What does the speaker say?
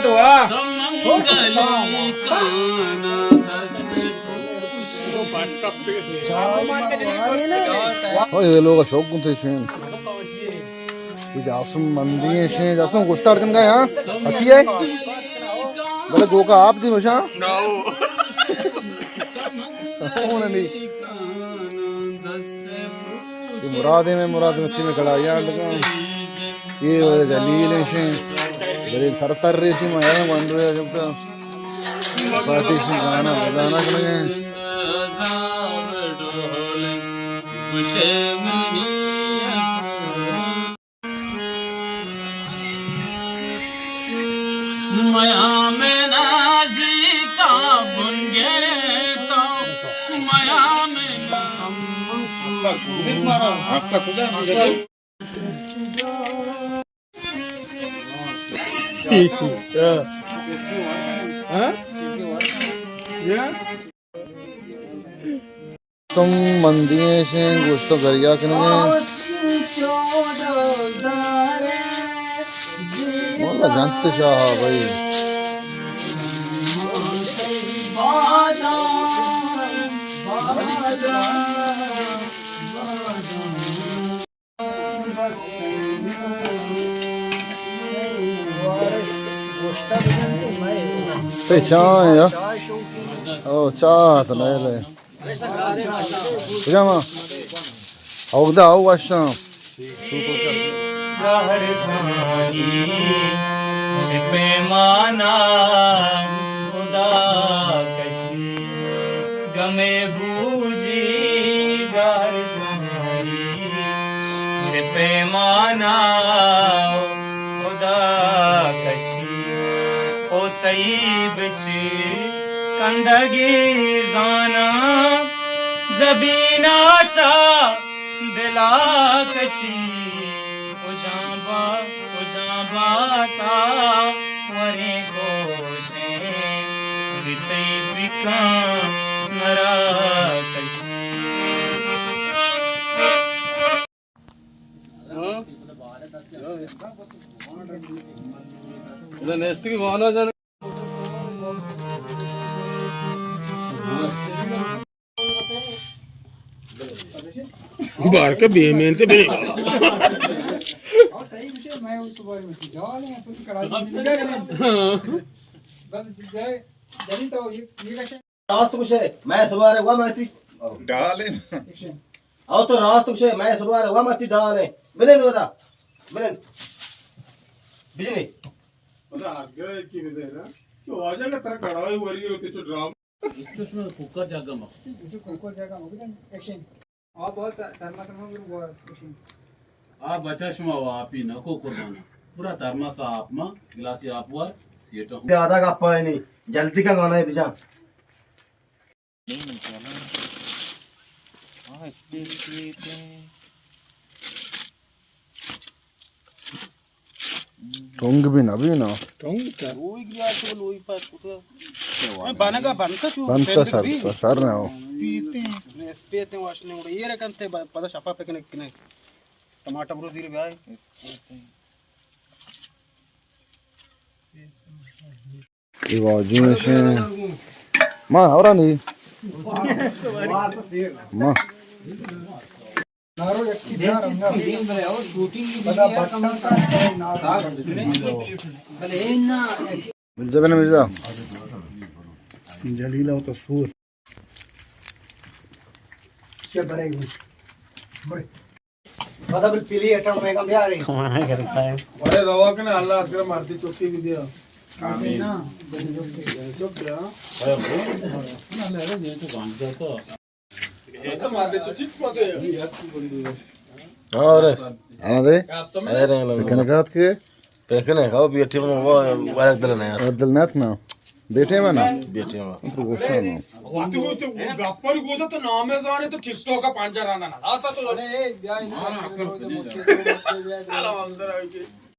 تو آ۔ او، یہ لوگ شوق کنتے شین۔ یہ جاسم مندی ہیں شین، جاسم گوشت اڑکن کا یہاں۔ اچھی ہے؟ بلے گوکا آپ دی مشا۔ اے مراد ایں، مراد مچی میں کڑائی آ لگا۔ اے وہ جلیل ایں شیں۔ بلے سر تر رہی تھی، میں گونڈو ہے جب تو پارٹی سے گانا بجانا کریں۔ میاں میں نازی کا بن گئے تو، میاں میں نا-، ہاں؟ تم مندی ہیں شیں، گوشت و گریا کنگے۔ واللہ جنت شاہ بھائی۔ تئی چاہ ایں یا؟ او، چاہ تو نہ لے۔ کجا ما؟ اوگدا او واشاں۔ گار زانی چہ پیمانا خدا کشی، گمے بوجی گار زانی چہ پیمانا خدا کشی۔ او تئی بچی کندگی زاناں، زبینا چا دلا کشی۔ کجام با، کجام باتا وریں گوشیں، بی تئی پکاں مرا کشی۔ بار کے بے محنت بنے۔ راست گوشے، میں سوارے وا ماسی۔ ڈال ہے نا۔ او تو راست گوشے، میں سوارے وا ماسی ڈال ہے۔ بلند بتا۔ بلند۔ بجنی۔ پتا ہر گئے کی بدے نا۔ تو واجہ کا تر کڑائی وری ہوتے تو ڈرام۔ اچھا، اس میں کوکر جاگا مک۔ اچھا، کوکر جاگا مک۔ ایکشن۔ آپ بہت ترما ترما گرو بہت ایکشن۔ آپ بچا شما و آپی نکو قربانا۔ پورا ترمس آپ ما، گلاسی آپ وار، سیٹا ہوں۔ زیادہ گپا ہے نہیں، جلدی کا گانا ہے بجا۔ نہیں، نہیں، چلا۔ ہاں، اس پہ، اس پہ تے۔ ٹونگ بھی نہ بھی نا۔ ٹونگ تا۔ لوئی گیا تو لوئی پر کتا۔ بنگا بنتا چو بنتا شر، شر نہ ہو۔ اسپیتے۔ اسپیتے واش نے اڑے یہ رکنتے پدا شپا پکنک کنے۔ ٹماٹر برو زیر بیائے۔ اے واجی میں سے۔ ما، اور نہیں۔ ما۔ مرزا بن مرزا۔ جلیل ہو تو سور۔ چے برے گو۔ برے۔ پدا بل پیلی اٹھا میں کم بیارے۔ کمانا کرتا ہے۔ بڑے روا کنے اللہ اکبر مارتی چوکی بھی دیا۔ آمین۔ چپ کیا؟ اور آنا دے۔ پکنک آت کے؟ پکنک آو بیٹی من وہ ورق دل نہ آت۔ ورق دل نہ آت نا۔ بیٹی من نا۔ بیٹی من۔ تو گوشتا نا۔ وقتی گوشت گپر گوشت تو نام زانے تو ٹک ٹاک پنجا رانا نا۔ آتا تو۔